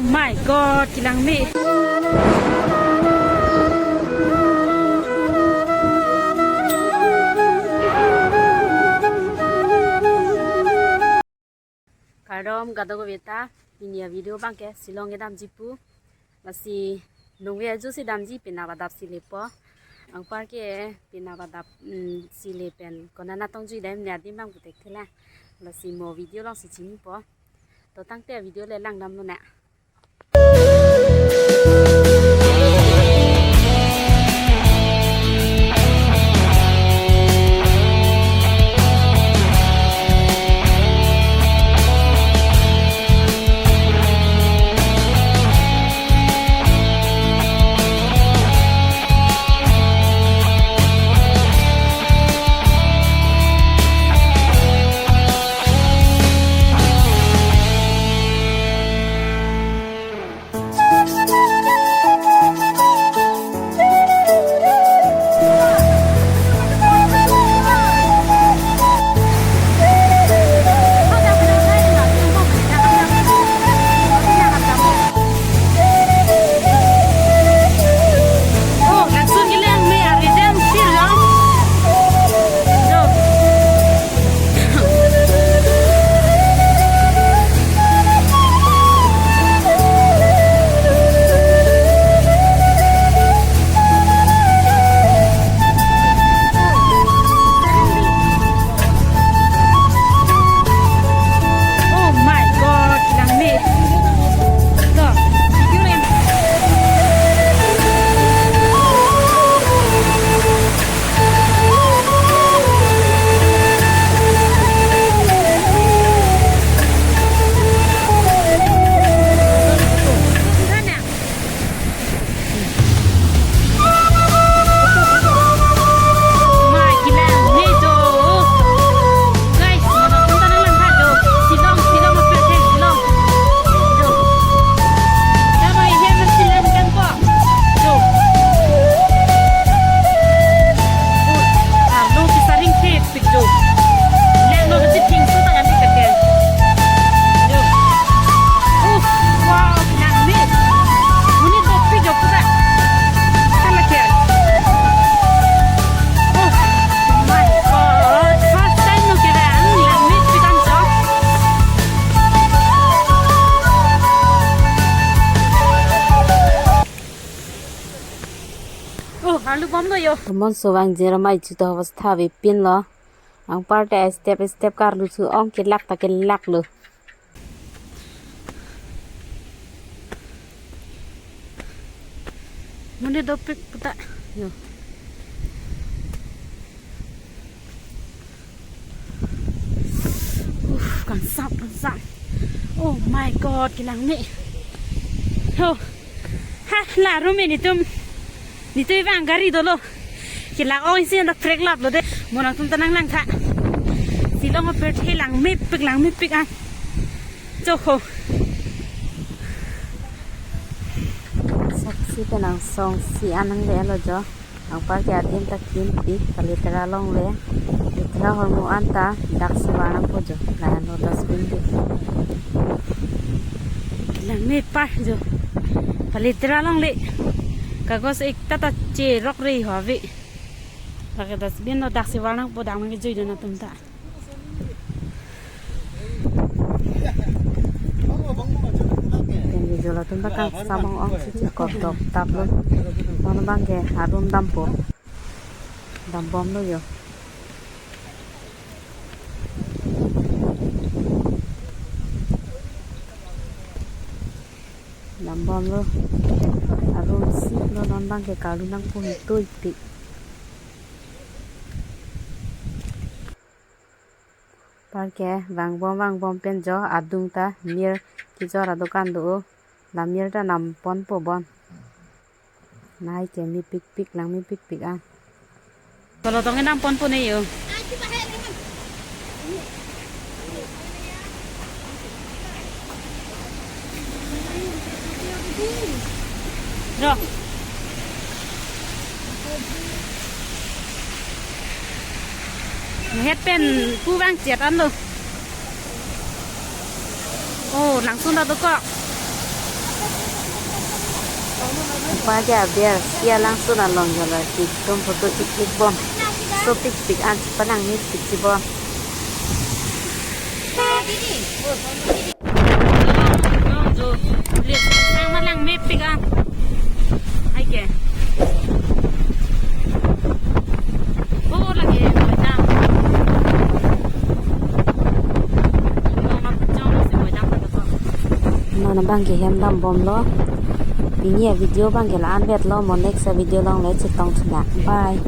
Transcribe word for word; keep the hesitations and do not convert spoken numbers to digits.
My God, kelang me. Kardom kadokave ta, pini a-video abangke Shillong kedamji pu. Lasi nungve ajo si damji, penap adap si lepo. Anparke penap adap, mm, si le pen konat tong jui dam ne adim abang pu thekthe la. Lasi mo video along si chinipo. To tangte video le langdamlonang. Oh my God, langme. To, video le. Oh, arlu bomlo yo. Mon sovang jeromai chuto hobos thavi pinlo. Anparte step step karlu su ong kelak ta kelak lo. Monit dopik puta. Yo. Uf, kangsam, kangsam. Oh my God, kelang me. Oh. Ha, la room netum. Netum vang gari dolo. Kelang ong isi anda trek lap lo de. Mo nangtum ta nang langtha. Shillong apirthe langmepik, langmepik an. Chokho. Saksi pen angsong si an nangle lo jo. Anparke adim ta kinpik, Palitera longle. Palitera ahormu an ta dak si varnangpo jo. Layan lo dustbin di. Langmepar jo. Palitera longle. Kagos ekta ta cherok rei ho ave. Lake dustbin lo dak si varnangpo, dak nangkejoidun atum ta. Pen kejol atum ta kangsam ong si chikop dok tap lo. Non abangke arum dampo. Dambomlo yo. Dambomlo. Arum si lo, non abangke karlu nangpo hitoipik. Anparke vangbom vangbom pen jo adung ta mir kejor adokan do. La mir ta namponpo bon. Lahai ke mepikpik, langmepikpik an. Kolo tong enamponpo ne yo. Ro. Het pen pu vang chet an lo. Oh, langsung ta dokok. Page aber si alangsun along jala si ekdom photo chik chik bom. Sopik pik an si palang mepik si bom. Sang malang mepik an. Ai ke. Oh, lagi boidam. Jong na jong si boidam lagi to. Non abang ke hem dam bomlo. Pini avideo abang ke la-an vetlo, mo next avideo along le chetong thunang. Bye.